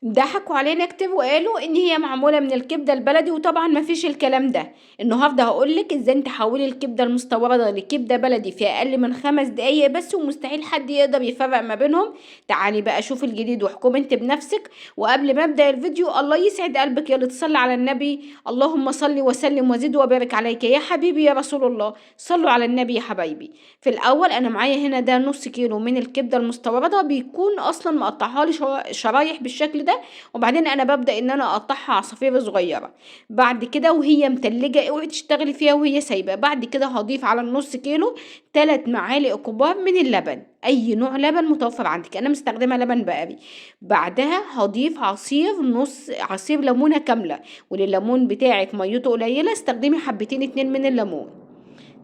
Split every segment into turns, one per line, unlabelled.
ضحكوا علينا كتير وقالوا ان هي معمولة من الكبده البلدي، وطبعا ما فيش الكلام ده. النهارده هقولك ازاي تحولي الكبده المستورده لكبده بلدي في اقل من 5 دقايق بس، ومستحيل حد يقدر يفرق ما بينهم. تعالي بقى شوفي الجديد واحكمي انت بنفسك. وقبل ما ابدا الفيديو، الله يسعد قلبك يا اللي تصلي على النبي، اللهم صل وسلم وزد وبارك عليك يا حبيبي يا رسول الله. صلوا على النبي يا حبايبي. في الاول انا معايا هنا ده نص كيلو من الكبده المستورده، بيكون اصلا مقطعها لي شرايح بالشكل ده، وبعدين انا ببدا ان انا اقطعها عصافير صغيرة. بعد كده وهي متلجه، اوعي تشتغلي فيها وهي سايبه. بعد كده هضيف على النص كيلو 3 معالق كبار من اللبن، اي نوع لبن متوفر عندك، انا مستخدمة لبن بقري. بعدها هضيف عصير نص عصير ليمونه كاملة، ولليمون بتاعك ميته قليله استخدمي حبتين 2 من الليمون.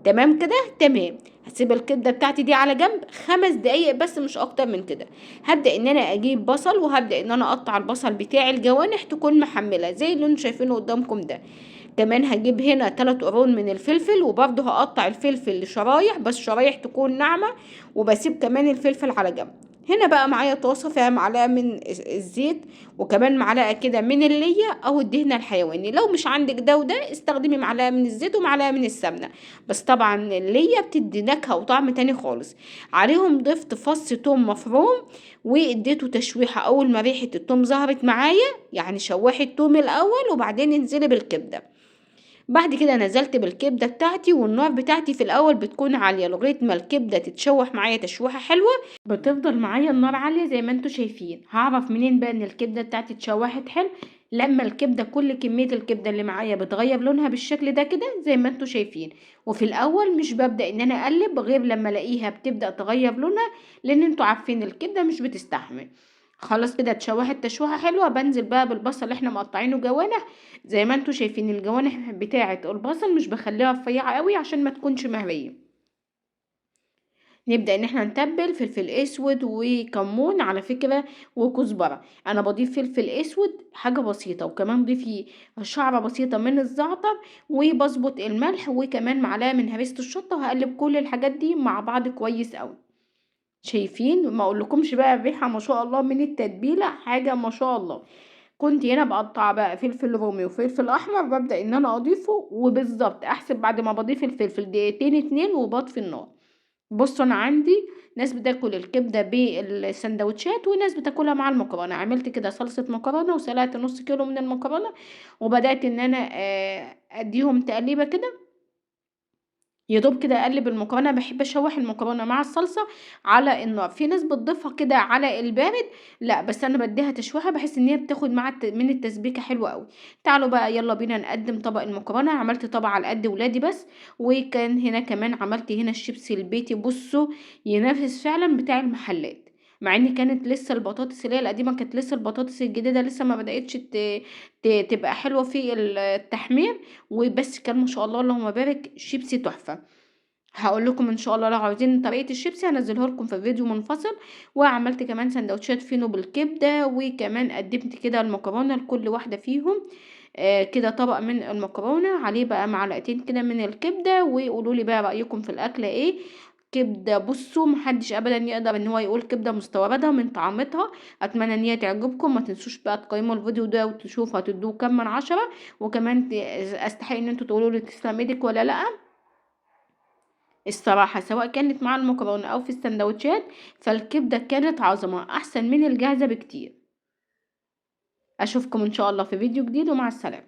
تمام كده؟ تمام. هسيب الكبده بتاعتي دي على جنب 5 دقايق بس، مش اكتر من كده. هبدا ان انا اجيب بصل، وهبدا ان انا اقطع البصل بتاعي الجوانح تكون محمله زي اللي انتم شايفينه قدامكم ده. كمان هجيب هنا 3 قرون من الفلفل، وبرده هقطع الفلفل لشرايح، بس شرايح تكون ناعمة، وبسيب كمان الفلفل على جنب. هنا بقى معايا طاسه فيها معلقه من الزيت، وكمان معلقه كده من الليه او الدهن الحيواني. لو مش عندك ده وده استخدمي معلقه من الزيت ومعلقة من السمنة، بس طبعا الليه بتدي نكهة وطعم تاني خالص. عليهم ضفت فص توم مفروم واديته تشويحه. اول ما ريحه التوم ظهرت معايا، يعني شوحي التوم الاول وبعدين انزلي بالكبده. بعد كده نزلت بالكبده بتاعتي، والنار بتاعتي في الاول بتكون عالية لغاية ما الكبده تتشوح معايا تشويحه حلوة. بتفضل معايا النار عالية زي ما انتم شايفين. هعرف منين بقى ان الكبده بتاعتي اتشوحت حلو؟ لما الكبده كل كمية الكبده اللي معايا بتغير لونها بالشكل ده كده زي ما انتم شايفين. وفي الاول مش ببدا ان انا اقلب غير لما الاقيها بتبدا تغير لونها، لان انتم عارفين الكبده مش بتستحمل. خلاص كده اتشوحت تشويحه حلوة. بنزل بقى بالبصل اللي احنا مقطعينه جوانح زي ما انتم شايفين. الجوانح بتاعه البصل مش بخليها رفيعة قوي عشان ما تكونش مهريه. نبدا ان احنا نتبل فلفل اسود وكمون على فكرة وكزبره. انا بضيف فلفل اسود حاجة بسيطة، وكمان ضيفي شعره بسيطة من الزعتر، وبظبط الملح، وكمان معلقه من هريسه الشطه، وهقلب كل الحاجات دي مع بعض كويس قوي. شايفين؟ ما اقولكمش بقى الريحة ما شاء الله من التتبيله، حاجة ما شاء الله. كنت هنا بقطع بقى فلفل رومي وفلفل احمر، ببدا ان انا اضيفه، وبالظبط احسب بعد ما بضيف الفلفل دقيقتين 2 وبطفي النار. بصوا انا عندي ناس بتاكل الكبده بالسندوتشات وناس بتاكلها مع المكرونه. عملت كده صلصه مكرونه وسلقت نص كيلو من المكرونه، وبدات ان انا اديهم تقليبه كده، يا دوب كده اقلب المكرونه. بحب اشوح المكرونه مع الصلصه على النار. في ناس بتضيفها كده على البارد، لا بس انا بديها تشويحه، بحس ان هي بتاخد مع من التسبيكه حلوة قوي. تعالوا بقى يلا بينا نقدم طبق المكرونه. عملت طبق على قد ولادي بس، وكان هنا كمان عملت هنا الشيبسي البيتي. بصوا ينافس فعلا بتاع المحلات، مع ان كانت لسه البطاطس اللي هي القديمة، كانت لسه البطاطس الجديدة لسه ما بداتش تبقى حلوة في التحمير، وبس كان ما شاء الله اللهم بارك شيبسي تحفة. هقول لكم ان شاء الله لو عاوزين طريقه الشيبسي هنزلها لكم في فيديو منفصل. وعملت كمان سندوتشات فينو بالكبده، وكمان قدمت كده المكرونه لكل واحدة فيهم، كده طبق من المكرونه عليه بقى معلقتين كده من الكبده. وقولوا لي بقى رايكم في الاكلة ايه. كبده بصوا محدش ابدا يقدر ان هو يقول كبده مستورده من طعمتها. اتمنى ان هي تعجبكم. ما تنسوش بقى تقيموا الفيديو ده وتشوفوا هتدوه كام من 10، وكمان استحق ان انتوا تقولوا لي تسلم ايدك ولا لا. الصراحة سواء كانت مع المكرونه او في السندوتشات، فالكبده كانت عظمه، احسن من الجاهزة بكتير. اشوفكم ان شاء الله في فيديو جديد، ومع السلامة.